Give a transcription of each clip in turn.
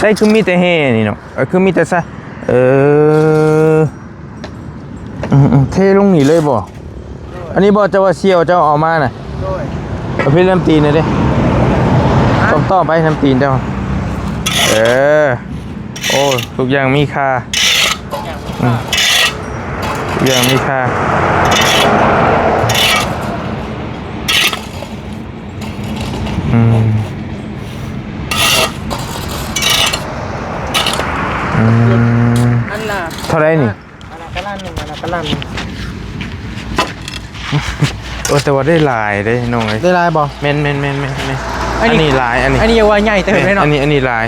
ອ້ ຄືມີແຕ່ແຮ່ນີ້ເນາະ ເອີ ຄືມີແຕ່ຊະ ເອີ ອືມໆ ເທລົງນີ້ເລີຍບໍ່? ອັນນີ້ບໍ່ ເຈົ້າວ່າສ່ຽວເຈົ້າເອົາມານະ? ໂດຍ ເອົາເພນ້ຳຕີນໜ່ອຍເດ້ ຕ້ອງໆ ໄປນ້ຳຕີນເຈົ້າ ເອີ ໂອ້ ທຸກຢ່າງມີຄ່າ ອືມ ທຸກຢ່າງມີຄ່າ ອືມ ອືມ ອັນລະ ເທົ່າໃດນີ້? ອັນລະກະລັນໜຶ່ງ ອັນລະກະລັນໜຶ່ງ ໂອ້ ແຕ່ວ່າໄດ້ຫຼາຍເດ້ນ້ອງເອີຍ ໄດ້ຫຼາຍບໍ່? ແມ່ນໆໆໆໆ ອັນນີ້ ອັນນີ້ຫຼາຍ ອັນນີ້ ອັນນີ້ຢ່າວ່າໃຫຍ່ເຕີບເດ້ເນາະ ອັນນີ້ ອັນນີ້ຫຼາຍ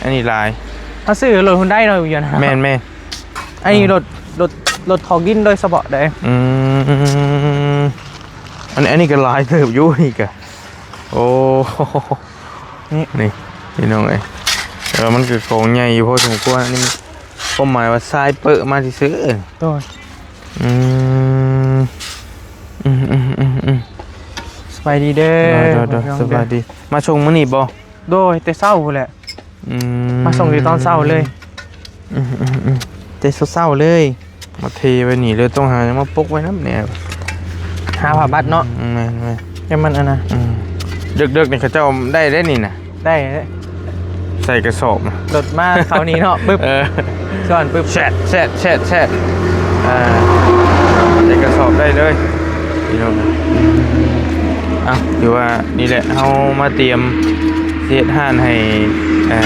ອັນນີ້ຫຼາຍ ເຮົາຊື້ລົດຮຸນໄດເນາະຢູ່ຫັ້ນນະ ແມ່ນໆ ອັນນີ້ ອືມ ລົດ ລົດ ລົດຖອກດິນໂດຍສະເພາະເດ້ ອືມ ອັນ ອັນນີ້ກໍຫຼາຍເຕີບຢູ່ນີ້ກະ ໂອ້ ນີ້ ນີ້ພີ່ນ້ອງເອີຍ ແຕ່ວ່າມັນກໍຂອງໃຫຍ່ຢູ່ພໍສົມຄວນ ອັນນີ້ຄວາມໝາຍວ່າຊາຍເປິະມາຊື່ໆ ໂດຍ ອືມ ອືມໆໆໆ ສະບາຍດີເດີ ໂດຍໆໆ ສະບາຍດີ ມາສົ່ງມື້ນີ້ບໍ່? ໂດຍ ແຕ່ເຊົ້າພຸ້ນແຫຼະ ອືມ ມາສົ່ງຢູ່ຕອນເຊົ້າເລີຍ ອືມໆໆ ແຕ່ເຊົ້າໆເລີຍ ມາເທໄວ້ນີ້ເລີຍ ຕ້ອງຫາຫຍັງມາປົກໄວ້ນຳແດ່ ຫາຜ້າບັດເນາະ ອືມ ແມ່ນໆ ແຕ່ມັນອັນນະ ອືມ ເດິກໆນີ້ເຂົາເຈົ້າໄດ້ເດ້ນີ້ນະ ໄດ້ເດ້ ໃສ່ກະສອບນະ ລົດມາເຂົ້ານີ້ເນາະ ປຶບ ເອີ ຊ້ອນປຶບ ແຊດໆໆໆ ອ່າ ໃສ່ກະສອບໄດ້ເລີຍ ພີ່ນ້ອງ ອ່ະ ຖືວ່ານີ້ແຫຼະ ເຮົາມາຕຽມເຮັດຮ້ານໃຫ້ ເອີ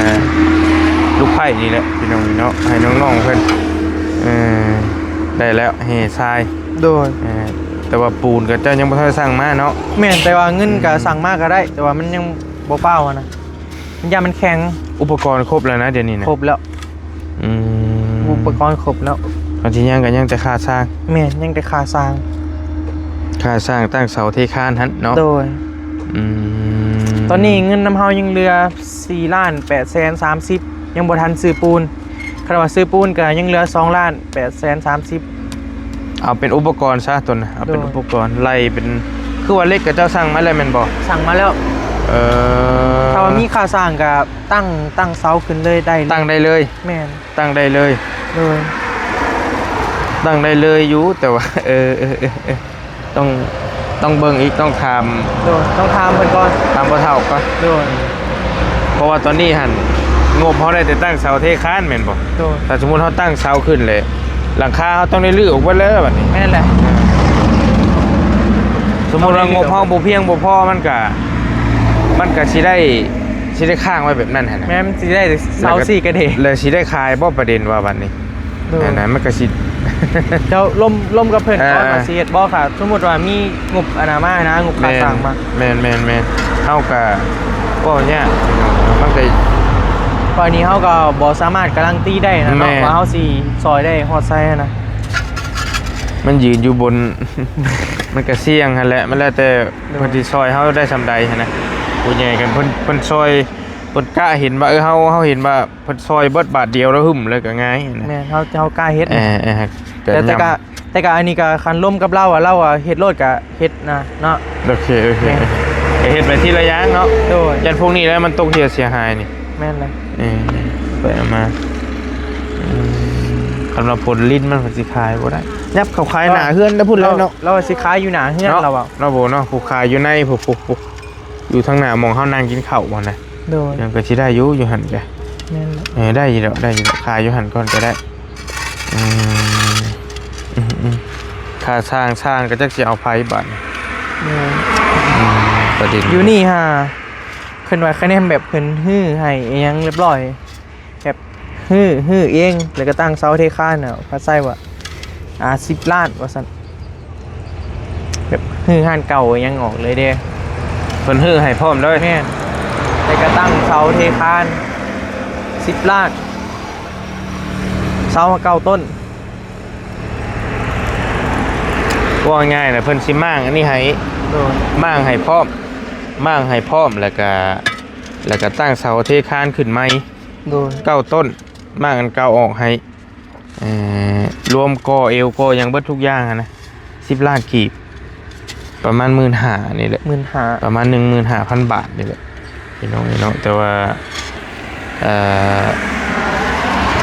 ລູກໃພ້ນີ້ແຫຼະ ພີ່ນ້ອງເນາະ ໃຫ້ນ້ອງໆເພິ່ນ ເອີ ໄດ້ແລ້ວແຮ່ຊາຍ ໂດຍ ເອີ ແຕ່ວ່າປູນກໍເຈົ້າຍັງບໍ່ທັນໄດ້ສັ່ງມາເນາະ ແມ່ນ ແຕ່ວ່າເງິນກໍ ອືມ ສັ່ງມາກໍໄດ້ ແຕ່ວ່າມັນຍັງບໍ່ເປົ່າຫັ້ນນະ ມັນຢ້ານມັນແຂງ ອຸປະກອນຄົບແລ້ວນະດຽວນີ້ນະ ຄົບແລ້ວ ອືມ ອຸປະກອນຄົບແລ້ວ ອັນທີ່ຍັງກໍຍັງແຕ່ຄ່າສ້າງ ແມ່ນ ຍັງແຕ່ຄ່າສ້າງ ຄ່າສ້າງຕັ້ງເສົາເທຄານຫັ້ນເນາະ ໂດຍ ອືມ ຕອນນີ້ເງິນນຳເຮົາຍັງເຫຼືອສີ່ລ້ານແປດແສນສາມສິບ ຍັງບໍ່ທັນຊື້ປູນ ຄັນວ່າຊື້ປູນກໍຍັງເຫຼືອສອງລ້ານແປດແສນສາມສິບ ເອົາເປັນອຸປະກອນຊະຕົວນະ ເອົາເປັນ ໂດຍ ອຸປະກອນ ໄລ່ເປັນ ຄືວ່າເຫຼັກກະເຈົ້າສັ່ງມາແລ້ວແມ່ນບໍ່? ສັ່ງມາແລ້ວ ເອີ ຖ້າວ່າມີຄ່າສ້າງກະຕັ້ງ ຕັ້ງເສົາຂຶ້ນເລີຍໄດ້ເລີຍ ຕັ້ງໄດ້ເລີຍ ແມ່ນ ຕັ້ງໄດ້ເລີຍ ໂດຍ ຕັ້ງໄດ້ເລີຍຢູ່ ແຕ່ວ່າ ເອີ ເອີ ເອີ ເອີ ຕ້ອງ ຕ້ອງເບິ່ງອີກ ຕ້ອງຖາມ ໂດຍ ຕ້ອງຖາມເພິ່ນກ່ອນ ຖາມພໍ່ເຖົ້າກ່ອນ ໂດຍ ເພາະວ່າຕອນນີ້ຫັ້ນ ງົບເຮົາໄດ້ແຕ່ຕັ້ງເສົາເທຄານແມ່ນບໍ່? ໂດຍ ຖ້າສົມມຸດເຮົາຕັ້ງເສົາຂຶ້ນແລ້ວ ຫຼັງຄາເຮົາຕ້ອງໄດ້ຮື້ອອກເບິດເລີຍບັດນີ້ ແມ່ນແຫຼະ ສົມມຸດວ່າງົບເຮົາບໍ່ພຽງບໍ່ພໍ ມັນກະ ມັນກະຊິໄດ້ ຊິໄດ້ຄ້າງໄວ້ແບບນັ້ນຫັ້ນນະ ແມ່ນ ຊິໄດ້ເສົາສີ່ກະເດ ແລ້ວຊິໄດ້ຂາຍບໍ່ ປະເດັນວ່າບັດນີ້? ໂດຍ ອັນນັ້ນມັນກໍຊິ ເຈົ້າລົມ ລົມກັບເພິ່ນ ເອີ ກ່ອນວ່າຊິເຮັດບໍ່ ຖ້າສົມມຸດວ່າມີງົບອັນນະມານະ ງົບຄ່າສ້າງມາ ແມ່ນໆໆ ເຮົາກໍເວົ້າຍາກ ມັນກໍ ກອນນີ້ເຮົາກໍບໍ່ສາມາດກາຣັນຕີໄດ້ນະເນາະ ແມ່ນ ວ່າເຮົາຊິຊ່ອຍໄດ້ຮອດໃສຫັ້ນນະ ມັນຢືນຢູ່ບົນ ມັນກໍສ່ຽງຫັ້ນແຫຼະ ມັນແລ້ວແຕ່ ໂດຍ ເພິ່ນຊິຊ່ອຍເຮົາໄດ້ສ່ຳໃດຫັ້ນນະ ຜູ້ໃຫຍ່ຄັນເພິ່ນ ເພິ່ນຊ່ອຍ ເພິ່ນກະເຫັນວ່າ ເອີ ເຮົາ ເຮົາເຫັນວ່າ ເພິ່ນຊ່ອຍເບິດບາດດຽວແລ້ວຫຶ້ມເລີຍກໍງ່າຍນະ ແມ່ນ ເຮົາ ເຮົາກ້າເຮັດ ເອີ ແຕ່ ແຕ່ກະ ແຕ່ກະອັນນີ້ກະຄັນລົມກັບລາວອະ ລາວອະເຮັດໂລດກະເຮັດນະເນາະ ໂອເຄ ໂອເຄ ແມ່ນ ກະເຮັດໄປທີລະຢ່າງເນາະ ໂດຍ ຢ້ານພວກນີ້ແລ້ວມັນຕົກເຫື່ອເສຍຫາຍນີ້ ແມ່ນແຫຼະ ເອີ ໄປເອົາມາ ອືມ ຄັນວ່າຝົນລິນມັນກໍຊິຂາຍບໍ່ໄດ້ ຍັບເຂົ້າຂາຍໜ້າເຮືອນແລ້ວພຸ້ນແຫຼະເນາະ ລາວວ່າຊິຂາຍຢູ່ໜ້າເຮືອນ ລາວວ່າ ລາວບໍ່ເນາະ ຜູ້ຂາຍຢູ່ໃນພຸ້ນ ຢູ່ທາງໜ້າໝ່ອງເຮົານັ່ງກິນເຂົ້າຫັ້ນນະ ໂດຍ ມັນກໍຊິໄດ້ຢູ່ ຢູ່ຫັ້ນກະ ແມ່ນແຫຼະ ເອີ ໄດ້ຢູ່ດອກ ໄດ້ຢູ່ດອກ ຂາຍຢູ່ຫັ້ນກ່ອນກໍໄດ້ ອືມ ອືມ ອືມ ຄ່າຊ່າງ ຊ່າງກໍຈັກຊິເອົາໃຜບາດນີ້ ໂດຍ ອືມ ປະເດັນ ຢູ່ນີ້ຫາ ເພິ່ນວ່າຄະແນນແບບເພິ່ນຮື້ໃຫ້ອີ່ຫຍັງລຽບລ້ອຍ ແບບຮື້ ຮື້ເອງ ແລ້ວກໍຕັ້ງເສົາເທຄານເອົາ ພາສາໄທວ່າ ອ່າ ສິບລ້ານວ່າຊັ້ນ ແບບຮື້ຮ້ານເກົ່າຫຍັງອອກເລີຍເດ້ ເພິ່ນຮື້ໃຫ້ພ້ອມເລີຍ ແມ່ນ ແລ້ວກໍຕັ້ງເສົາເທຄານສິບລ້ານ ເສົາເກົ້າຕົ້ນ ເວົ້າງ່າຍໆນະ ເພິ່ນຊິມ້າງອັນນີ້ໃຫ້ ໂດຍ ມ້າງໃຫ້ພ້ອມ ມ້າງໃຫ້ພ້ອມ ແລ້ວກໍ ແລ້ວກໍຕັ້ງເສົາເທຄານຂຶ້ນໃໝ່ ໂດຍ ເກົ້າຕົ້ນ ມ້າງອັນເກົ່າອອກໃຫ້ ເອີ ລວມກໍ່ເອວກໍ່ຫຍັງເບິດທຸກຢ່າງຫັ້ນນະ ສິບລ້ານກີບ ປະມານໝື່ນຫ້ານີ້ແຫຼະ ໝື່ນຫ້າ ປະມານໜຶ່ງໝື່ນຫ້າພັນບາດນີ້ແຫຼະ ພີ່ນ້ອງເອີຍເນາະ ແຕ່ວ່າ ເອີ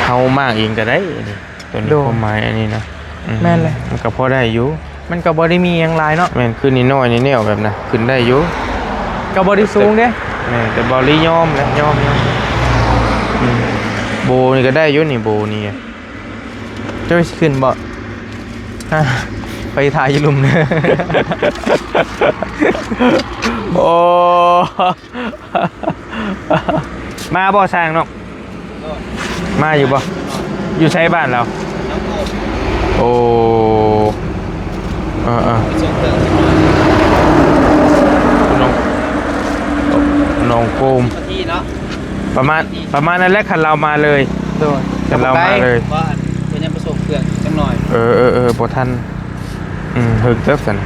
ເຮົາມ້າງເອງກໍໄດ້ນີ້ ຕົວນີ້ ໂດຍ ຄວາມໝາຍອັນນີ້ນະ ອືມ ແມ່ນແຫຼະ ມັນກໍພໍໄດ້ຢູ່ ມັນກໍບໍ່ໄດ້ມີຫຍັງຫຼາຍເນາະ ແມ່ນ ຄືນ້ອຍໆ ນີ້ແນວແບບນະ ຂຶ້ນໄດ້ຢູ່ ກໍບໍ່ໄດ້ສູງເດ້ ແມ່ນ ແຕ່ເບົາລີຍອມແຫຼະ ຍອມ ຍອມ ອືມ ໂບນີ້ກໍໄດ້ຢູ່ນີ້ ໂບນີ້ ເຈົ້າຊິຂຶ້ນບໍ່? ຮະ ໄປຖ່າຍຢູ່ລຸ່ມເດີ ໂອ້ ມາບໍ່ຊ່າງເນາະ? ມາຢູ່ບໍ່? ຢູ່ໃສບ້ານລາວ? ໂອ້ ເອີໆ ໜອງ ໜອງໂຄມ ປະມານ ປະມານນັ້ນແຫຼະ ຄັນລາວມາເລີຍ ໂດຍ ຄັນລາວມາເລີຍ ວ່າເພິ່ນຍັງໄປສົ່ງເຄື່ອງຈັກໜ່ອຍ ເອີໆໆ ບໍ່ທັນ ອືມ ເຫິງເຕີບຊັ້ນ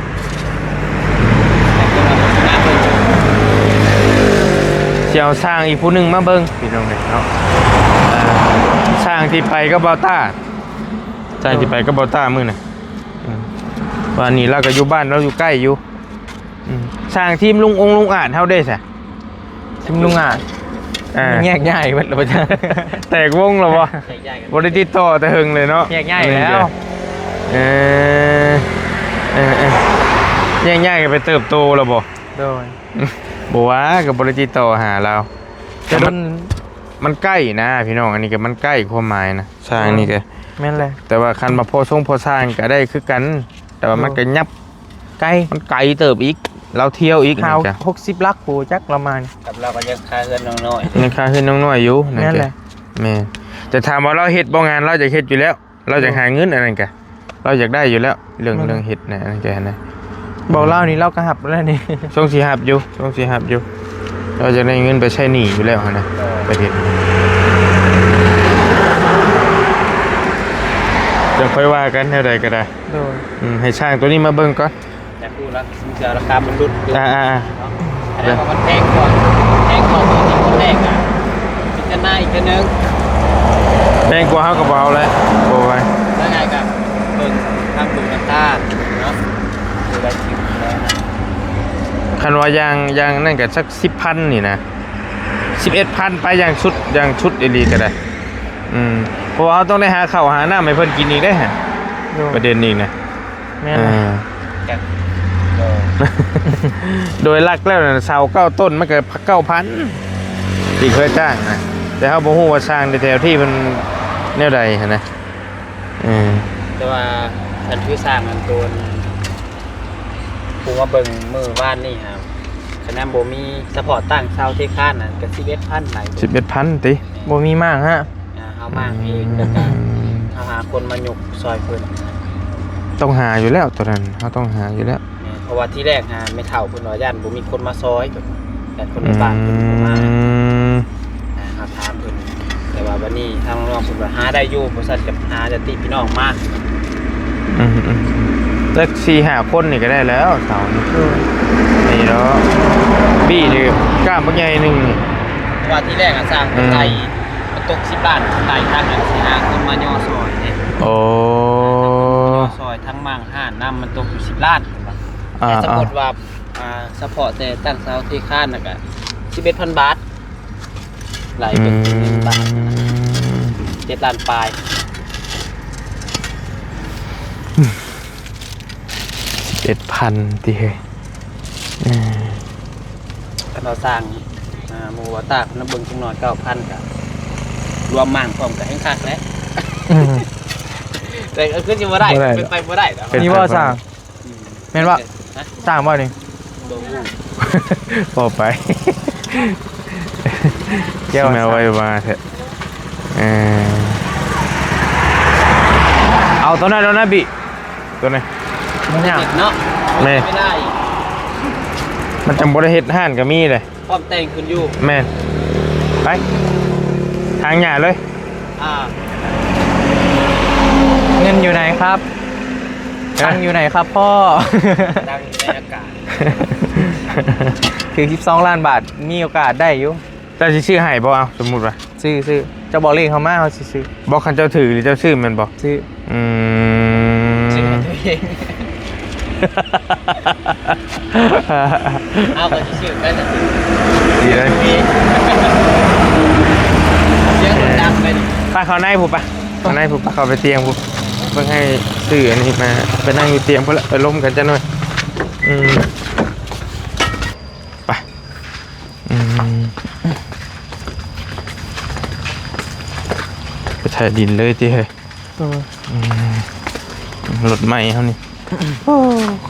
ຊິເອົາຊ່າງອີກຜູ້ໜຶ່ງມາເບິ່ງ ພີ່ນ້ອງເອີຍເນາະ ອ່າ ຊ່າງທີ່ໄປກັບບ່າວຕ້າ ຊ່າງທີ່ໄປກັບບ່າວຕ້າມື້ນັ້ນ ອືມ ວ່ານີ້ລາວກໍຢູ່ບ້ານ ລາວຢູ່ໃກ້ຢູ່ ອືມ ຊ່າງທີມລຸງອົງລຸງອາດເຮົາເດ້ຊະ? ທີມລຸງອາດ ເອີ ແຍກຍ້າຍເບິດແລ້ວບໍ່ຈັກ ແຕກວົງແລ້ວບໍ່? ແຍກຍ້າຍກັນ ບໍ່ໄດ້ຕິດຕໍ່ແຕ່ເຫິງເລີຍເນາະ ແຍກຍ້າຍແລ້ວ ເອີ ເອີໆ ແຍກຍ້າຍກັນໄປເຕີບໂຕແລ້ວບໍ່? ໂດຍ ບໍ່ວ່າກໍບໍ່ໄດ້ຕິດຕໍ່ຫາລາວ ແຕ່ມັນ ມັນໃກ້ນະພີ່ນ້ອງ ອັນນີ້ກໍມັນໃກ້ ຄວາມໝາຍນະ ຊ່າງນີ້ກໍ ແມ່ນແຫຼະ ແຕ່ວ່າຄັນວ່າພໍຊົງພໍຊ່າງກໍໄດ້ຄືກັນ ແຕ່ວ່າມັນກໍຍັບ ໃກ້ ມັນໄກເຕີບອີກ ລາວທ່ຽວອີກ ຫ້າ ນີ້ກະ ຫົກສິບຫຼັກພຸ້ນຈັກລາວມານີ້ ກັບລາວກໍຍັງຄາເຮືອນນ້ອງນ້ອຍ ຍັງຄາເຮືອນນ້ອງນ້ອຍຢູ່ ແມ່ນແຫຼະ ແມ່ນ ແຕ່ຖາມວ່າລາວເຮັດບໍ່ງານ ລາວຢາກເຮັດຢູ່ແລ້ວ ລາວຢາກຫາເງິນ ອັນນັ້ນກະ ລາວຢາກໄດ້ຢູ່ແລ້ວ ເລື່ອງ ແມ່ນ ເລື່ອງເຮັດນະ ອັນນັ້ນກະຫັ້ນນະ ບອກລາວນີ້ລາວກໍຮັບແລ້ວນີ້ ຊົງຊິຮັບຢູ່ ຊົງຊິຮັບຢູ່ ລາວຢາກໄດ້ເງິນໄປໃຊ້ໜີ້ຢູ່ແລ້ວຫັ້ນນະ ໄປເຮັດ ຈັ່ງຄ່ອຍວ່າກັນແນວໃດກໍໄດ້ ໂດຍ ອືມ ໃຫ້ຊ່າງຕົວນີ້ມາເບິ່ງກ່ອນ ຢາກຮູ້ລະ ມັນຈະລາຄາມັນຫຼຸດຢູ່ ອ່າໆໆ ເນາະ ແຕ່ວ່າມັນແພງກວ່າ ແພງກວ່າຕົວທີ່ຄົນແລກອະ ພິຈາລະນາອີກເທື່ອໜຶ່ງ ແພງກວ່າເຮົາກໍບໍ່ເອົາແຫຼະ ບໍ່ໄວ້ ແລ້ວໄງກໍເບິ່ງຕາມໂຕລາຄາເນາະ ໂຕລະສິບແລ້ວນະ ຄັນວ່າຢ່າງ ຢ່າງນັ້ນກໍສັກສິບພັນນີ້ນະ ສິບເອັດພັນໄປຢ່າງສຸດ ຢ່າງສຸດອີ່ຫຼີກໍໄດ້ ອືມ ເພາະວ່າເຮົາຕ້ອງໄດ້ຫາເຂົ້າຫານ້ຳໃຫ້ເພິ່ນກິນອີກເດ້ ໂດຍ ປະເດັນນີ້ນະ ແມ່ນ ເອີ ແມ່ນ ໂດຍຫຼັກແລ້ວນະ ເສົາເກົ້າຕົ້ນມັນກໍເກົ້າພັນ ທີ່ເຄີຍຈ້າງນະ ແຕ່ເຮົາບໍ່ຮູ້ວ່າຊ່າງໃນແຖວທີ່ເພິ່ນແນວໃດຫັ້ນນະ ເອີ ແຕ່ວ່າຄັນຄືຊ່າງອັນໂຕ ຜູ້ມາເບິ່ງມື້ວານນີ້ຫາ ຄະແນນບໍ່ມີ ສະເພາະຕັ້ງເສົາເທຄານນະ ກໍສິບເອັດພັນໄດ໋ ສິບເອັດພັນຕິ ແມ່ນ ບໍ່ມີມ້າງຮະ ອ່າ ເຮົາມ້າງເອງ ອືມ ແລ້ວກໍເຮົາຫາຄົນມາຍົກຊ່ອຍເພິ່ນ ຕ້ອງຫາຢູ່ແລ້ວ ໂຕນັ້ນເຮົາຕ້ອງຫາຢູ່ແລ້ວ ແມ່ນ ເພາະວ່າທີແລກຫາແມ່ເຖົ້າເພິ່ນວ່າຢ້ານບໍ່ມີຄົນມາຊ່ອຍ ແຕ່ຄົນໃນບ້ານເພິ່ນບໍ່ມາ ອືມ ອ່າ ເຮົາຖາມເພິ່ນ ແຕ່ວ່າບັດນີ້ທາງນ້ອງເພິ່ນວ່າຫາໄດ້ຢູ່ ບໍ່ຊັ້ນຈະຫາຍາດຕິພີ່ນ້ອງມາ ອືມໆ ຈັກສີ່ຫ້າຄົນນີ້ກໍໄດ້ແລ້ວເສົານີ້ ໂດຍ ນີ້ເນາະ ບີນີ້ກ້າມບັກໃຫຍ່ໜຶ່ງນີ້ ວ່າທີແລກອະສ້າງເປັນໄລ່ ອືມ ມັນຕົກສິບລ້ານ ໄລ່ທາງນັ້ນຊິຫາຄົນມາຍໍຊ່ອຍເດ້ ໂອ້ ມາຍໍຊ່ອຍ ທັງມ້າງຮ້ານນຳ ມັນຕົກຢູ່ສິບລ້ານ ອ່າ ແຕ່ສົມມຸດວ່າ ອ່າ ສະເພາະແຕ່ຕັ້ງເສົາເທຄານນະກະສິບເອັດພັນບາດ ໄລ່ເປັນເງິນບາດ ອືມ ເຈັດລ້ານປາຍ ເຈັດພັນຕິເຮີ້ຍ ເອີ ຄັນເຮົາສ້າງ ອ່າ ໝູ່ວ່າຕາກນຳເບິ່ງຈັກໜ້ອຍ ເກົ້າພັນ ກະລວມມ້າງພ້ອມກະແຮ່ງຄັກແຫຼະ ອືມ ແຕ່ກໍຄືຊິບໍ່ໄດ້ ບໍ່ໄດ້ ເປັນໄປບໍ່ໄດ້ດອກ ເປັນໄປບໍ່ໄດ້ ນີ້ບໍ່ສ້າງ ແມ່ນບໍ່? ຮະ? ສ້າງບໍ່ນີ້? ບໍ່ຮູ້ ບໍ່ໄປ ດຽວ ຊິມາໄວວ່າແທ້ ເອີ ເອົາຕົວນັ້ນແລ້ວນະບິ ຕົວນີ້ ມັນຍາກເນາະ ແມ່ນ ໄປໄດ້ ມັນຈັ່ງບໍ່ໄດ້ເຮັດຮ້ານກໍມີເດ້ ພ້ອມແຕ່ງຂຶ້ນຢູ່ ແມ່ນ ໄປ ທາງຫຍ້າເລີຍ ອ່າ ເງິນຢູ່ໃນຄັບ? ຮະ? ຕັງຢູ່ໃນຄັບພໍ່? ຕັງຢູ່ໃນອາກາດ ຖືກສິບສອງລ້ານບາດ ມີໂອກາດໄດ້ຢູ່ ເຈົ້າຊິຊື້ໃຫ້ບໍ່? ເອົາ ສົມມຸດວ່າ ຊື້ ຊື້ ເຈົ້າບອກເລກເຮົາມາ ເຮົາຊິຊື້ ບໍ່ ຄັນເຈົ້າຖືກນີ້ເຈົ້າຊື້ແມ່ນບໍ່? ຊື້ ອືມ ຊື້ໃຫ້ຕົວເອງ ເອົາ ກໍຊິຊື້ໄປ ກໍຊື້ ດີເລີຍ ເອງ ໄປເຂົ້າໃນພຸ້ນ ໄປເຂົ້າໃນພຸ້ນ ໄປເຂົ້າໄປຕຽງພຸ້ນ ເບິ່ງໃຫ້ຊື້ອັນນີ້ມາ ໄປນັ່ງຢູ່ຕຽງພຸ້ນລະ ໄປລົມກັນຈັກໜ່ອຍ. ອືມ ໄປ ອືມ ໄປໄຖດິນເລີຍຕິເຮີ້ຍ. ໂດຍ ອືມ ລົດໃໝ່ເຮົານີ້ ໂອ້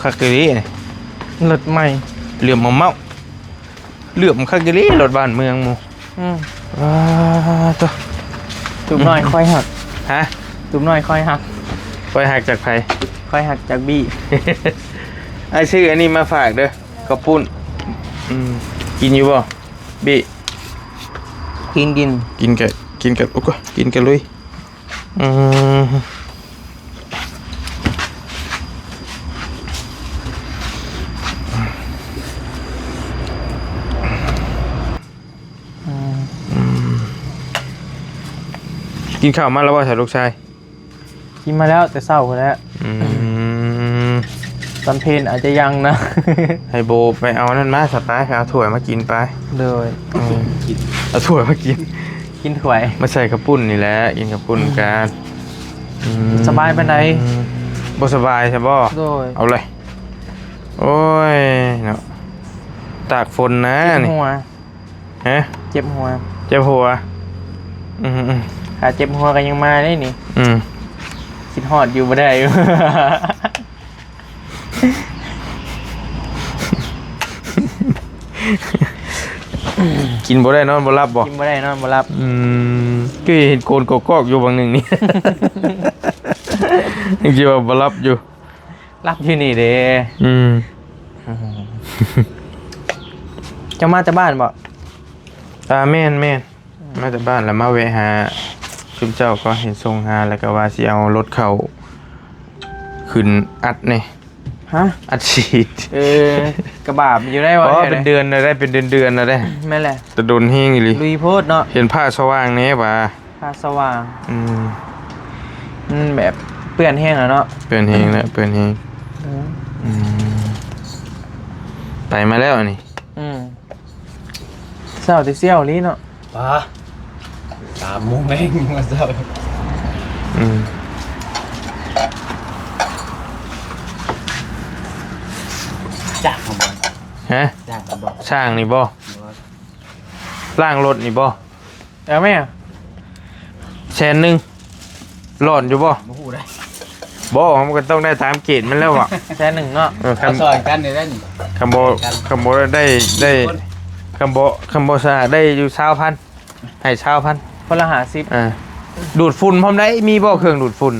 ຄັກອີ່ຫຼີນີ້ ລົດໃໝ່ ເຫຼື້ອມເມົາໆ ເຫຼື້ອມຄັກອີ່ຫຼີລົດບ້ານເມືອງໝູ່. ອືມ ວ້າໂທ້ ຕູບນ້ອຍຂ້ອຍຮັກ. ຮະ? ຕູບນ້ອຍຂ້ອຍຮັກ. ຂ້ອຍຮັກຈາກໃຜ? ຂ້ອຍຮັກຈາກບີ້. ອ້າຍຊື້ອັນນີ້ມາຝາກເດີ້ ເຂົ້າປຸ້ນ. ອືມ ກິນຢູ່ບໍ່? ບີ້ ກິນ ກິນ ກິນກະ ກິນກະ ໂອ້ ກິນກະລຸຍ. ອືມ ອືມ ກິນເຂົ້າມາແລ້ວບໍ່ຊະລູກຊາຍ? ກິນມາແລ້ວແຕ່ເຊົ້າພຸ້ນແຫຼະ. ອືມ ຕອນເພນອາດຈະຍັງນະ. ໃຫ້ໂບໄປເອົາອັນນັ້ນມາຊະ ໄປ ໄປເອົາຖ້ວຍມາກິນໄປ. ໂດຍ ເອົາຖ້ວຍມາກິນ ກິນຖ້ວຍ ມາໃສ່ເຂົ້າປຸ້ນນີ້ແຫຼະ ກິນເຂົ້າປຸ້ນກັນ. ອືມ ສະບາຍປານໃດ? ບໍ່ສະບາຍຊະບໍ່? ໂດຍ ເອົາເລີຍ. ໂອ້ຍເນາະ ຕາກຝົນນະນີ້. ເຈັບຫົວ. ຮະ? ເຈັບຫົວ. ເຈັບຫົວ. ອືມໆ ຖ້າເຈັບຫົວກໍຍັງມາໄດ້ນີ້. ອືມ ຄິດຮອດຢູ່ບໍ່ໄດ້. ກິນບໍ່ໄດ້ນອນບໍ່ຫຼັບບໍ່? ກິນບໍ່ໄດ້ນອນບໍ່ຫຼັບ. ອືມ ຄືເຫັນໂກນກອກໆຢູ່ບາງໜຶ່ງນີ້ ຍັງຊິວ່າບໍ່ຫຼັບຢູ່. ຫຼັບຢູ່ນີ້ເດ້. ອືມ ເຈົ້າມາແຕ່ບ້ານບໍ່? ອ່າ ແມ່ນໆ ມາແຕ່ບ້ານແລ້ວມາແວະຫາຊຸມເຈົ້າກ່ອນ ເຫັນສົ່ງຫາ ແລ້ວກໍວ່າຊິເອົາລົດເຂົ້າຂຶ້ນອັດແດ່. ຮະ? ອັດສີດ. ເອີ ກະບາບຢູ່ໄດ້ວ່າ. ອໍ ເປັນເດືອນແລ້ວໄດ້ ເປັນເດືອນໆແລ້ວເດ້. ແມ່ນແຫຼະ ແຕ່ດົນແຮງອີ່ຫຼີ. ລຸຍໂພດເນາະ. ເຫັນຟ້າສະຫວ່າງແດ່ຫວາ? ຟ້າສະຫວ່າງ. ອືມ ມັນແບບເປື້ອນແຮງແລ້ວເນາະ. ເປື້ອນແຮງແລ້ວ ເປື້ອນແຮງ. ອືມ ອືມ ໄປມາແລ້ວອັນນີ້. ອືມ ເຊົ້າແຕ່ສ່ຽວອີ່ຫຼີເນາະ. ປາ ສາມໂມງແລງມາເຊົ້າ. ອືມ ຈ້າງເຂົາບໍ່? ຮະ? ຈ້າງເຂົາບໍ່? ຊ່າງນີ້ບໍ່? ໂດຍ ລ້າງລົດນີ້ບໍ່? ເອົາແມ່ ແສນໜຶ່ງ ຫຼອນຢູ່ບໍ່? ບໍ່ຮູ້ເດ້. ບໍ່ ມັນກໍຕ້ອງໄດ້ຕາມເກນມັນແລ້ວວະ. ແສນໜຶ່ງເນາະ. ເອີ ຄັນ ເອົາຊ່ອຍກັນໄດ້ນີ້. ຄັນບໍ່ ຄັນບໍ່ໄດ້ ໄດ້ ຄັນບໍ່ ຄັນບໍ່ສະອາດໄດ້ຢູ່ຊາວພັນ ໃຫ້ຊາວພັນ ຄົນລະຫ້າສິບ. ອ່າ ດູດຝຸ່ນພ້ອມໄດ້ ມີບໍ່ເຄື່ອງດູດຝຸ່ນ?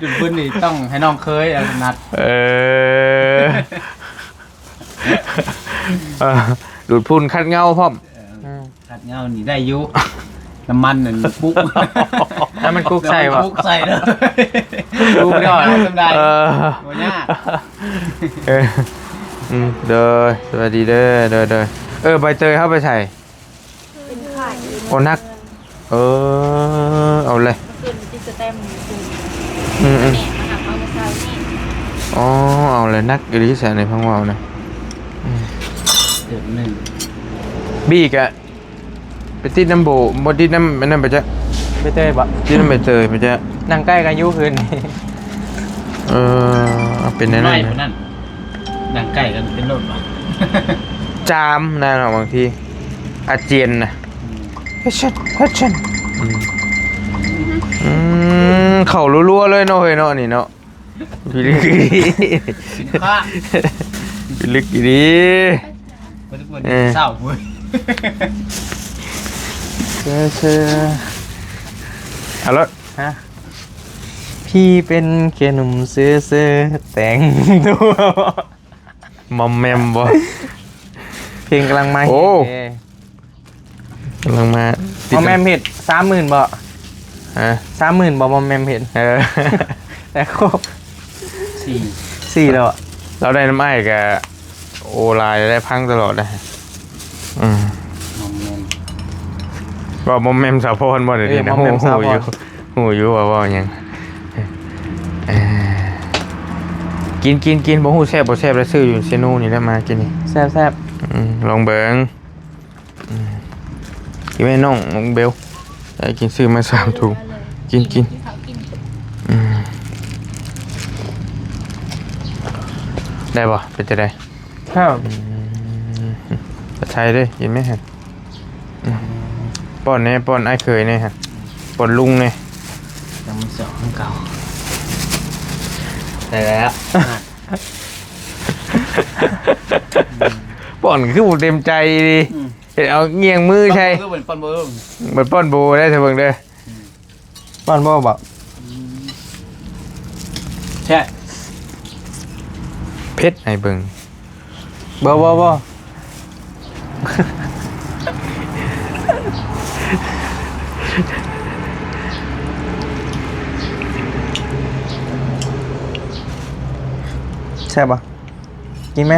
ດູດຝຸ່ນນີ້ຕ້ອງໃຫ້ນ້ອງເຄີຍເອົາຖະໜັດ. ເອີ ເອີ ດູດຝຸ່ນຂັດເງົາພ້ອມ. ເອີ ອືມ ຂັດເງົານີ້ໄດ້ຢູ່ ນ້ຳມັນນັ້ນປຸກ ນ້ຳມັນກຸກໃສ່ບໍ່? ນ້ຳມັນກຸກໃສ່ເລີຍ. ປຸກດອກ ເອີ ບໍ່ຍາກ. ເອີ ອືມ ໂດຍ ສະບາຍດີເດີ. ໂດຍ ໂດຍ ເອີ ໃບເຕີຍເຮົາໄປໃສ? ເປັນຂາຍຢູ່ ໂອ້ ນັກ ເອີ ເອົາເລີຍ ເປັນຕິດສະແຕັມຢູ່. ອືມໆ ແມ່ມາຫາເອົາມື້ເຊົ້ານີ້. ອໍ ເອົາເລີຍ ນັກອີ່ຫຼີຊະໃນຟັງເວົ້ານະ. ອືມ ເຕີມໜຶ່ງ ບີກະ ໄປຕິດນຳໂບ ບໍ່ຕິດນຳອັນນັ້ນໄປຈັກ. ໃບເຕີຍບໍ່? ຕິດນຳໃບເຕີຍໄປຈັກ. ນັ່ງໃກ້ກັນຢູ່ຄືນນີ້. ເອີ ເປັນແນວນັ້ນ ນັ່ງໃກ້ກັນເປັນໂລດບໍ່? ຈາມນະເນາະ ບາງທີອາຈຽນນະ. ອືມ ເຮັດຊັ້ນ ເຮັດຊັ້ນ. ອືມ ອືມ ເຂົ້າລັວໆເລີຍເນາະ ເຮີ້ຍເນາະ ນີ້ເນາະ. ພິລຶກອີ່ຫຼີ ສິນຄ້າ ພິລຶກອີ່ຫຼີ. ເອີ ເຊົ້າພຸ້ນ ເຊີ ເຊີ ເອົາລະ ຮະ ພີ່ເປັນແຄ່ໜຸ່ມເຊີໆ ແຕ່ງຕົວ ມອມແມມບໍ່? ເພງກຳລັງມາ. ໂອ້ ເພງກຳລັງມາ. ມອມແມມເຮັດສາມໝື່ນບໍ່? ຮະ ສາມໝື່ນບໍ່ ມອມແມມເຮັດ? ເອີ ແຕ່ໂຄ ສີ່ ສີ່ແລ້ວ. ລາວໄດ້ນຳອ້າຍກະ ໂອ້ ຫຼາຍແລ້ວ ໄດ້ພັງຕະຫຼອດເດ້. ອືມ ມອມແມມ ເວົ້າມອມແມມສາວພອນບໍ່? ດຽວນີ້ນະ ເອີ ຮູ້ ຮູ້ຢູ່ ຮູ້ຢູ່ວ່າເວົ້າຫຍັງ. ເອີ ກິນ ກິນ ກິນ ບໍ່ຮູ້ແຊບບໍ່ແຊບ ໄດ້ຊື້ຢູ່ເຊໂນນີ້ແຫຼະ ມາກິນນີ້ ແຊບໆ. ອືມ ລອງເບິ່ງ. ອືມ ກິນແມ່ນ້ອງ ນ້ອງເບວ ໄດ້ກິນ ຊື້ມາສາມຖົງ ເອົາເລີຍ ກິນ ກິນ ກິນເຂົ້າກິນ ອືມ ໄດ້ບໍ່? ເປັນຈັ່ງໃດ? ແຊບ ອືມ ປາໄທເດ້ ກິນແມ່ຫັ້ນ ອືມ ປ້ອນແດ່ ປ້ອນອ້າຍເຂີຍແດ່ຫັ້ນ ປ້ອນລຸງແດ່ ຍັງມັນສອງຄືເກົ່າ ໄດ້ແລ້ວ ປ້ອນຄືບໍ່ເຕັມໃຈດີ ອືມ ເຮັດເອົາງ່ຽງມືໃສ່ ປ້ອນຄືບໍ່ ປ້ອນບໍ່ ເບິ່ງ ເບິ່ງປ້ອນບໍ່ໄດ້ ຖ້າເບິ່ງເດີ ອືມ ປ້ອນບໍ່ ບໍ່ ອືມ ແຊບ ເຜັດໃຫ້ເບິ່ງ ບໍ່ ບໍ່ ບໍ່ ແຊບບໍ່? ກິນໄໝ?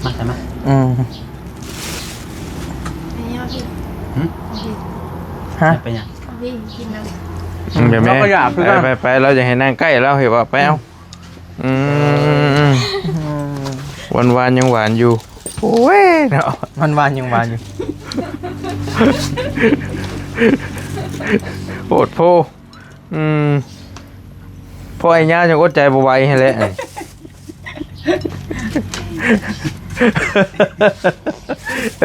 ມາ ໃສ່ມາ ອືມ ອັນນີ້ເອົາທີ່ ຫຶ? ເອົາທີ່ ຮະ? ເອົາໄປຫຍັງ? ເອົາທີ່ກິນນຳ ອືມ ແບບນີ້ ເຮົາກໍຢາກຄືກັນ ໄປ ໄປ ໄປ ລາວຢາກໃຫ້ນັ່ງໃກ້ລາວ ເຫັນບໍ່? ໄປເອົາ ອືມ ຫວານໆ ຍັງຫວານຢູ່ ໂອ້ຍເນາະ ຫວານໆ ຍັງຫວານຢູ່ ໂພດໂພ ອືມ ພໍ່ໄອ້ຍາວຍັງອົດໃຈບໍ່ໄຫວຫັ້ນແຫຼະ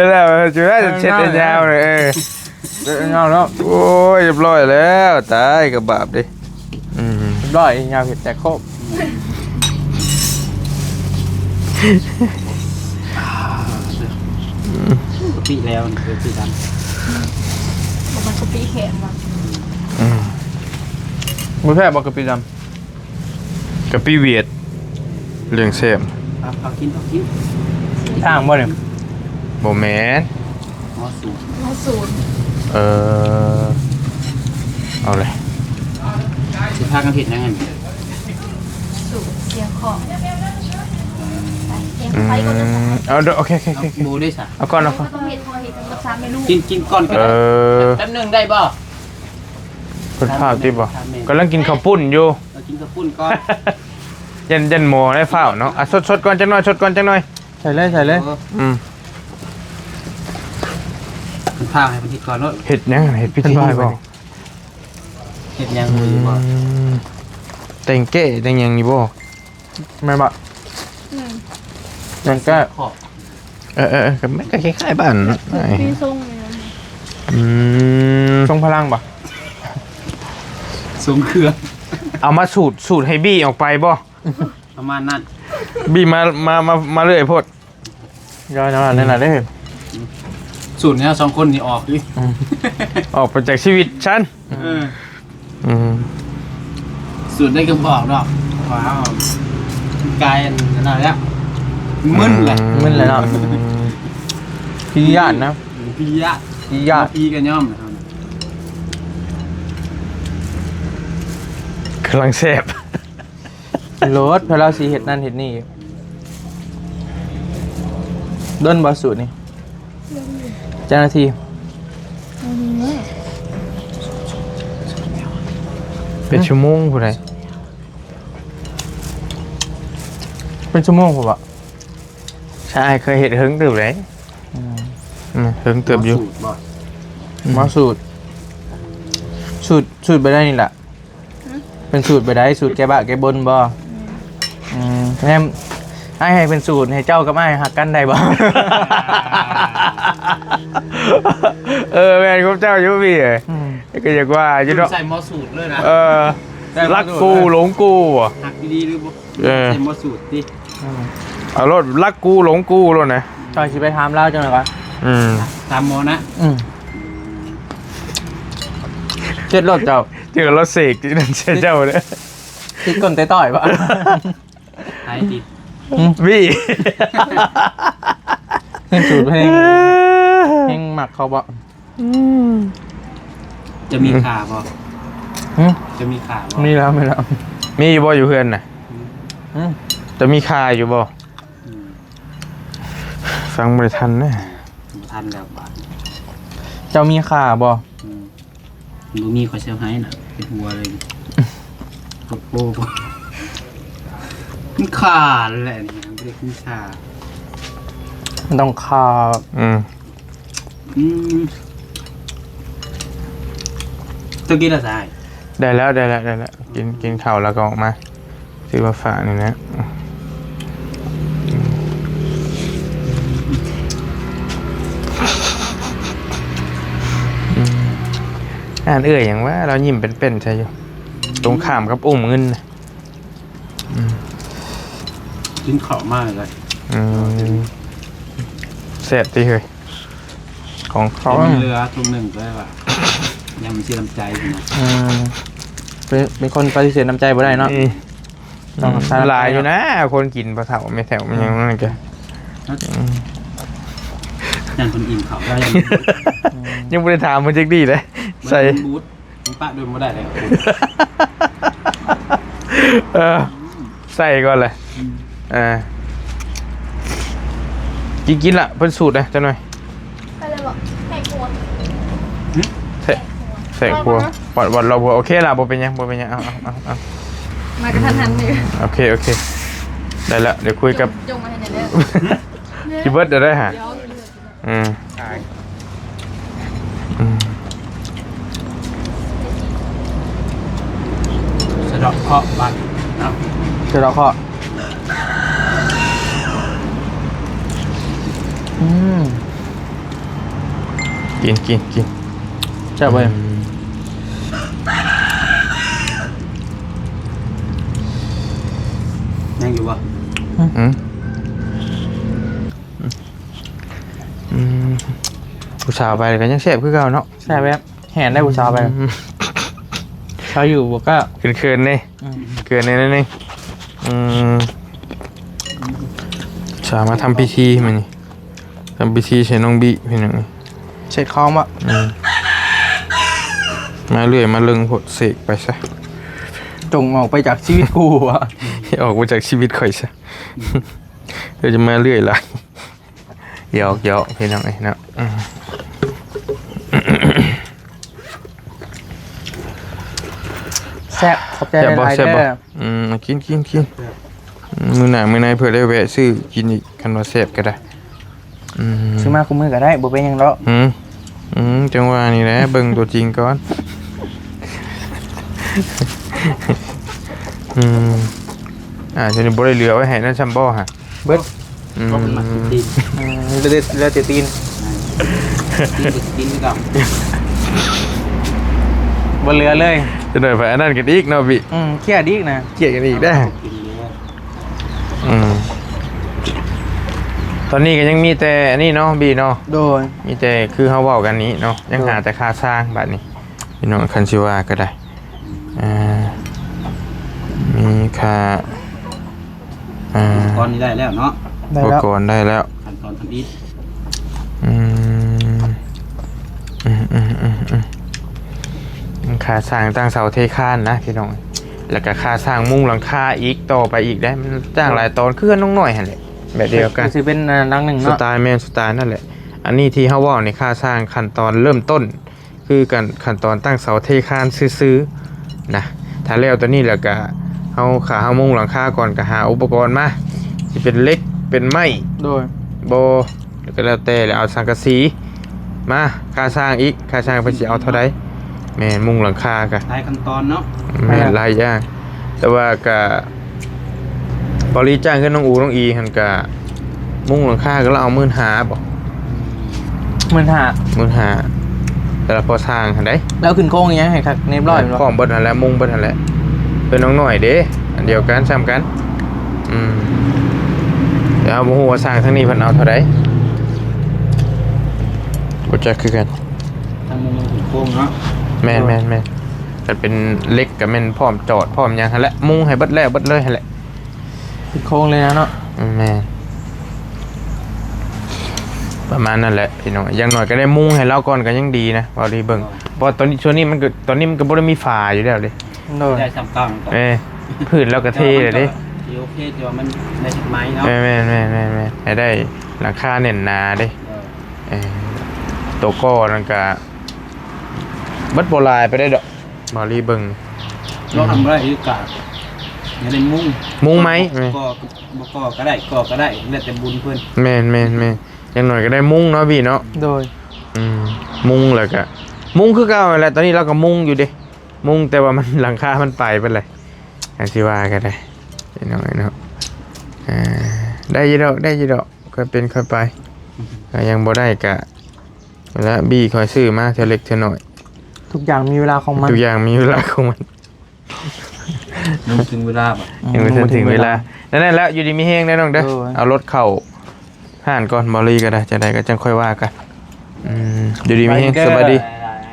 ແລ້ວຈະໄດ້ເຊັດໄອ້ຍາວເລີຍ ເອີ ເອົາເນາະ ໂອ້ຍ ຮຽບຮ້ອຍແລ້ວ ຕາຍ ກະບາບເດ້ ອືມ ຮຽບຮ້ອຍ ຍາວເຮັດແຕກໂຄບ ກະປິແລ້ວ ກະປິດຳ ບໍ່ມັນກະປິແຂງຫວາ ອືມ ບໍ່ແຊບບໍ່ກະປິດຳ? ກະປິຫວຽດ ເລື່ອງແຊບ ເອົາ ເອົາກິນ ເອົາກິນ ທາງບໍ່ນີ້? ບໍ່ແມ່ນ ມໍສູນ ມໍສູນ ເອີ ເອົາເລີຍ ຊິພາກັນເຮັດຫຍັງຫັ້ນ? ສູນ ສຽງເຄາະ ໄປ ແກງໄຟກ່ອນເດີ ອືມ ເອົາເດີ ໂອເຄ ໂອເຄ ໂອເຄ ເອົາໝູເດ້ຊະ ເອົາກ່ອນ ເອົາກ່ອນ ຕ້ອງເຮັດ ເຮົາເຮັດກັນກັບສາມແມ່ລູກ ກິນ ກິນກ່ອນກໍໄດ້ ເອີ ແປັບໜຶ່ງໄດ້ບໍ່? ເພິ່ນພ້າວຕິບໍ່? ກຳລັງກິນເຂົ້າປຸ້ນຢູ່ ເອົາກິນເຂົ້າປຸ້ນກ່ອນ ຢ້ານ ຢ້ານໝໍໄດ້ຟ້າວເນາະ ອ່ະ ຊົດ ຊົດກ່ອນຈັກໜ້ອຍ ຊົດກ່ອນຈັກໜ້ອຍ ໃສ່ເລີຍ ໃສ່ເລີຍ ເອີ ອືມ ເພິ່ນພ້າວໃຫ້ເພິ່ນເຮັດກ່ອນໂລດ ເຮັດຫຍັງ ເຮັດພິທີບໍ່? ເຮັດຫຍັງ ອືມ ບໍ່ ແຕ່ງແກ້ແຕ່ງຫຍັງນີ້ບໍ່? ແມ່ນບໍ່? ແມ່ນ ແຕ່ງແກ້ ເອີໆໆ ກໍມັນກໍຄ້າຍໆບ້ານ ຄື ຄືຊົງນີ້ນະ ອືມ ຊົງພະລັງບໍ່? ຊົງເຄື່ອງ ເອົາມາສູດ ສູດໃຫ້ບີ້ອອກໄປບໍ່? ປະມານນັ້ນ ບີ້ມາ ມາ ມາ ມາເລື້ອຍໂພດ ຢ່າ ຢ່າ ອືມ ນັ້ນນະເດ້ ສູດແນວສອງຄົນນີ້ອອກຕິ ອືມ ອອກໄປຈາກຊີວິດຊັ້ນ ເອີ ອືມ ສູດໄດ້ກໍບອກດອກ ວ້າວ ກາຍອັນນັ້ນແລ້ວ ມຶນແຫຼະ ອືມ ມຶນແລ້ວເນາະ ອືມ ຜີຢ້ານນະ ຜີຢ້ານ ຜີຢ້ານ ຜີກໍຍອມ ກຳລັງແຊບ ໂລດ ເພາະລາວຊິເຮັດນັ້ນເຮັດນີ້ ດົນບໍ່ສູດນີ້? ເຈົ້າໜ້າທີ່ ເປັນຊົ່ວໂມງພຸ້ນໃດ ເປັນຊົ່ວໂມງພຸ້ນບໍ? ໃຊ່ ເຄີຍເຮັດເຫິງເຕີບໃດ ອືມ ອືມ ເຫິງເຕີບຢູ່ ໝໍສູດບໍ? ອືມ ໝໍສູດ ສູດ ສູດໄປໄດ້ນີ້ລະ ເພິ່ນສູດໄປໄດ້ ສູດແກ້ບ້າແກ້ບົນບໍ່? ອືມ ອືມ ແມ່ນ ອ້າຍໃຫ້ເພິ່ນສູດ ໃຫ້ເຈົ້າກັບອ້າຍຮັກກັນໄດ້ບໍ່? ເອີ ແມ່ນຄວາມເຈົ້າຢູ່ພີ່ ອືມ ກໍຢາກວ່າຢູ່ເນາະ ໃສ່ໝໍສູດເລີຍນະ ເອີ ຮັກກູຫຼົງກູ ຮັກດີໆ ຫຼືບໍ່ ເອີ ໃສ່ໝໍສູດຕິ. ອືມ ເອົາໂລດ ຮັກກູຫຼົງກູໂລດນະ ຂ້ອຍຊິໄປຖາມລາວຈັ່ງໃດວະ ອືມ ຖາມໝໍນະ ອືມ ເຈັດໂລດເຈົ້າ ເຈີກັບລາວເສກນັ້ນໃສ່ເຈົ້າເດ້ ຕິດກົ້ນແຕ່ຕ້ອຍບໍ່ ຫາຍຕິດ ຫຶ ວີ້ ເຮັດສູດເພງ ເພງມັກເຂົາບໍ່? ອືມ ຈະມີຂາບໍ່? ຫຶ ຈະມີຂາບໍ່? ມີແລ້ວ ມີແລ້ວ ມີຢູ່ບໍ່ຢູ່ເຮືອນນະ? ຫຶ ຈະມີຂາຢູ່ບໍ່? ອືມ ຟັງບໍ່ໄດ້ທັນເດ້ ບໍ່ທັນແລ້ວບາດ ເຈົ້າມີຂາບໍ່? ອືມ ບໍ່ມີ ຂ້ອຍຊິເອົາໃຫ້ນະ ເປັນຫົວເລີຍ ໂອ້ໂຫ ມັນຂາແຫຼະນີ້ ມັນບໍ່ໄດ້ກິນຊາ ມັນຕ້ອງຂາ ອືມ ອືມ ເຈົ້າກິນແລ້ວຊະ? ໄດ້ແລ້ວ ໄດ້ແລ້ວ ໄດ້ແລ້ວ ກິນ ກິນເຂົ້າແລ້ວກໍອອກມາ ຊື້ມາຝາກນີ້ນະ. ອືມ ອ່ານເອື້ອຍຫຍັງວະ ລາວຍິ້ມເປັນໆໃສ່ຢູ່ ຕົງຂ້າມກັບອຸ້ມເງິນນະ. ອືມ ກິນເຂົ້າມາເລີຍ. ອືມ ແຊບຕິເຮີ້ຍ ຂອງເຂົາ ແຕ່ມັນເຫຼືອຖົງໜຶ່ງ ກໍເລີຍວ່າ ຍັງເສຍນ້ຳໃຈຢູ່ນະ. ອືມ ເປັນ ເປັນຄົນປະຕິເສດນ້ຳໃຈບໍ່ໄດ້ເນາະ. ອືມ ຕ້ອງຮັກສາ ຫຼາຍຢູ່ນະ ຄົນກິນ ພໍ່ເຖົ້າແມ່ເຖົ້າ ອືມ ຫຍັງນັ້ນກະ ອືມ ຢ້ານເພິ່ນອີ່ມເຂົ້າໄດ້. ອືມ ຍັງບໍ່ໄດ້ຖາມເພິ່ນຈັກດີ້ເດ້ ໃສ່ ມັນບູດ ມັນປະດົນບໍ່ໄດ້ເລີຍ. ເອີ ໃສ່ກ່ອນແຫຼະ. ອືມ ເອີ ກິນ ກິນລະ ເພິ່ນສູດນະ ຈັກໜ່ອຍ. ໄປແລ້ວບໍ່? ແຂກຄົວ ຫຶ? ແຂກຄົວ ວັດ ວັດລອບຫົວ. ໂອເຄລະ ບໍ່ເປັນຫຍັງ ບໍ່ເປັນຫຍັງ. ເອົາ ເອົາ ເອົາ ເອົາ ມາກະທັນຫັນຢູ່. ໂອເຄ ໂອເຄ ໄດ້ລະ ດຽວຄຸຍກັບ ຈົ່ງມາໃຫ້ແດ່ເດີ. ຊິເບິດແລ້ວໄດ໋ຫາ. ດຽວ ອືມ ອືມ ສະເດາະເຄາະບາດເນາະ ສະເດາະເຄາະ. ອືມ ກິນ ກິນ ກິນ ແຊບເວີຍ. ອືມ ຍັງຢູ່ບໍ່? ຫື? ອືມ ອືມ ຜູ້ສາວໄປກໍຍັງແຊບຄືເກົ່າເນາະ. ແຊບແບບແຫ້ງໄດ້ຜູ້ສາວໄປ. ອືມ ສາວຢູ່ບໍ່ກ້າ ເຂີນໆເດ້. ອືມ ເຂີນແດ່ໜ້ອຍໜຶ່ງ. ອືມ ສາວມາທຳພິທີມື້ນີ້ ທຳພິທີໃສ່ນ້ອງບີພີ່ນ້ອງ. ເສກຂອງບໍ່? ອືມ ມາເລື້ອຍມາເລິງໂພດ ເສກໄປຊະ ຈົ່ງອອກໄປຈາກຊີວິດກູ ອອກໄປຈາກຊີວິດຂ້ອຍຊະ. ເຈົ້າຈະມາເລື້ອຍຫຼາຍ. ຫຍອກໆ ພີ່ນ້ອງເອີຍເນາະ. ອືມ ແຊບ ຂອບໃຈຫຼາຍໆເດີ. ອືມ ກິນ ກິນ ກິນ ມື້ໜ້າມື້ໃນເພື່ອໄດ້ແວະຊື້ກິນອີກ ຄັນວ່າແຊບກໍໄດ້. ອືມ ຊື້ມາຄູ່ມື້ກໍໄດ້ ບໍ່ເປັນຫຍັງດອກ. ອືມ ອືມ ຈັ່ງວ່ານີ້ແຫຼະ ເບິ່ງຕົວຈິງກ່ອນ. ອືມ ອ່າ ຈະບໍ່ໄດ້ເຫຼືອໄວ້ໃຫ້ນັ້ນຊ້ຳບໍ່ຫະ? ເບິດ. ອືມ ເພາະມັນມັກກິນຕີນ. ອືມ ເຫຼືອແຕ່ ເຫຼືອແຕ່ຕີນ. ອືມ ຕີນກໍຊິກິນຄືເກົ່າ ບໍ່ເຫຼືອເລີຍ. ຈັກໜ່ອຍໄປອັນນັ້ນກັນອີກເນາະບີ. ອືມ ຄຽດອີກນະ ຄຽດກັນອີກເດ້. ອືມ ຕອນນີ້ກໍຍັງມີແຕ່ອັນນີ້ເນາະບີເນາະ. ໂດຍ ມີແຕ່ຄືເຮົາເວົ້າກັນນີ້ເນາະ ຍັງ ໂດຍ ຫາແຕ່ຄ່າຊ່າງບາດນີ້ ພີ່ນ້ອງ ຄັນຊິວ່າກໍໄດ້. ອ່າ ມີຄ່າ ອ່າ ອຸປະກອນນີ້ໄດ້ແລ້ວເນາະ. ໄດ້ແລ້ວ ອຸປະກອນໄດ້ແລ້ວ. ຂັ້ນຕອນທຳອິດ. ອືມ ອືມ ຄ່າສ້າງຕັ້ງເສົາເທຄານນະພີ່ນ້ອງ ແລ້ວກໍຄ່າສ້າງມຸງຫຼັງຄາອີກ ຕໍ່ໄປອີກໄດ໋. ມັນຈ້າງຫຼາຍຕອນ ຄືເຮືອນນ້ອງນ້ອຍຫັ້ນແຫຼະ ແບບດຽວກັນ. ຄືຊິເປັນ ອ່າ ຫຼັງໜຶ່ງເນາະ. ສະໄຕແມ່ນສະໄຕນັ້ນແຫຼະ. ອັນນີ້ທີ່ເຮົາເວົ້ານີ້ ຄ່າສ້າງຂັ້ນຕອນເລີ່ມຕົ້ນ ຄືການຂັ້ນຕອນຕັ້ງເສົາເທຄານຊື່ໆນະ. ຖ້າແລ້ວຕົວນີ້ແລ້ວກະ ເຮົາ ຖ້າເຮົາມຸງຫຼັງຄາກ່ອນ ກະຫາອຸປະກອນມາ ຊິເປັນເຫຼັກ ເປັນໄມ້ ໂດຍ ບໍ່ ແລ້ວກໍແລ້ວແຕ່ ແລ້ວເອົາສັງກະສີມາ ຄ່າສ້າງອີກ ຄ່າສ້າງເພິ່ນຊິເອົາເທົ່າໃດ. ແມ່ນ ມຸງຫຼັງຄາກະຫຼາຍຂັ້ນຕອນເນາະ. ແມ່ນ ຫຼາຍຢ່າງ ແຕ່ວ່າກະ ເບົາລີຈ້າງເຮືອນນ້ອງອູນ້ອງອີຫັ້ນກະ ມຸງຫຼັງຄາກໍລາວເອົາໝື່ນຫ້າບໍ່? ໝື່ນຫ້າ ໝື່ນຫ້າ ແຕ່ລະພໍສ້າງຫັ້ນໃດ໋. ແລ້ວຂຶ້ນໂຄງອີຫຍັງໃຫ້ຄັກຮຽບຮ້ອຍແມ່ນບໍ່? ພ້ອມເບິດຫັ້ນແຫຼະ ມຸງເບິດຫັ້ນແຫຼະ. ເປັນນ້ອງນ້ອຍເດ້ ອັນດຽວກັນ ສ່ຳກັນ. ອືມ ແຕ່ເຮົາບໍ່ຮູ້ວ່າຊ່າງທາງນີ້ເພິ່ນເອົາເທົ່າໃດ ບໍ່ຈັກຄືກັນ. ທາງມຸງມັນຂຶ້ນໂຄງເນາະ. ແມ່ນໆໆ ຄັນເປັນເຫຼັກກໍແມ່ນພ້ອມຈອດ ພ້ອມຫຍັງຫັ້ນແຫຼະ ມຸງໃຫ້ເບິດແລ້ວເບິດເລີຍຫັ້ນແຫຼະ. ເປັນໂຄງເລີຍນະເນາະ. ອືມ ແມ່ນ ປະມານນັ້ນແຫຼະພີ່ນ້ອງ. ຢ່າງໜ້ອຍກໍໄດ້ມຸງໃຫ້ລາວກ່ອນກໍຍັງດີນະ ເວົ້າດີເບິ່ງ. ເພາະວ່າຕອນນີ້ ຊ່ວງນີ້ມັນກໍ ຕອນນີ້ມັນກໍບໍ່ໄດ້ມີຝາຢູ່ແລ້ວເດ້. ໂດຍ ໄດ້ຊ່ຳເກົ່າ. ເອີ ພື້ນລາວກໍເທແລ້ວເດ້. ໂອເຄ ແຕ່ວ່າມັນໄດ້ສິບໄມ້ເນາະ. ແມ່ນໆໆໆ ໃຫ້ໄດ້ຫຼັງຄາແໜ້ນໜາເດ້. ເອີ ເອີ ໂຕກໍນັ້ນກໍເບິດບໍ່ຫຼາຍປານໃດດອກ. ເບົາລີເບິ່ງ ລອງທຳບໍ່ໄດ້ອີກກະ ຍັງໄດ້ມຸງ ມຸງໄມ້ ກໍ ບໍ່ກໍກໍໄດ້ ກໍກໍໄດ້ ແລ້ວແຕ່ບຸນເພິ່ນ. ແມ່ນໆໆ ຢ່າງໜ້ອຍກໍໄດ້ມຸງເນາະບີເນາະ. ໂດຍ ອືມ ມຸງແລ້ວກະ ມຸງຄືເກົ່າຫັ້ນແຫຼະ. ຕອນນີ້ລາວກໍມຸງຢູ່ເດ້ ມຸງ ແຕ່ວ່າມັນ ຫຼັງຄາມັນໄປເບິດແລ້ວ ອັນຊິວ່າກໍໄດ້ ພີ່ນ້ອງເອີຍເນາະ. ອ່າ ໄດ້ຢູ່ດອກ ໄດ້ຢູ່ດອກ ຄ່ອຍເປັນຄ່ອຍໄປ. ຖ້າຍັງບໍ່ໄດ້ກະ ແລ້ວບີຂ້ອຍຊື້ມາເທື່ອເລັກເທື່ອນ້ອຍ. ທຸກຢ່າງມີເວລາຂອງມັນ ທຸກຢ່າງມີເວລາຂອງມັນ. ຍັງບໍ່ເຖິງເວລາບໍ? ອືມ ຍັງບໍ່ທັນເຖິງເວລາ. ນັ້ນແຫຼະ ຢູ່ດີມີແຮງເດີນ້ອງເດີ. ໂດຍ ເອົາລົດເຂົ້າຮ້ານກ່ອນ ບໍ່ລີກໍໄດ້ ຈັ່ງໃດກໍຈັ່ງຄ່ອຍວ່າກັນ. ອືມ ຢູ່ດີມີແຮງ ສະບາຍດີ.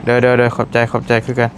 ເດີໆໆ ຂອບໃຈ ຂອບໃຈຄືກັນ.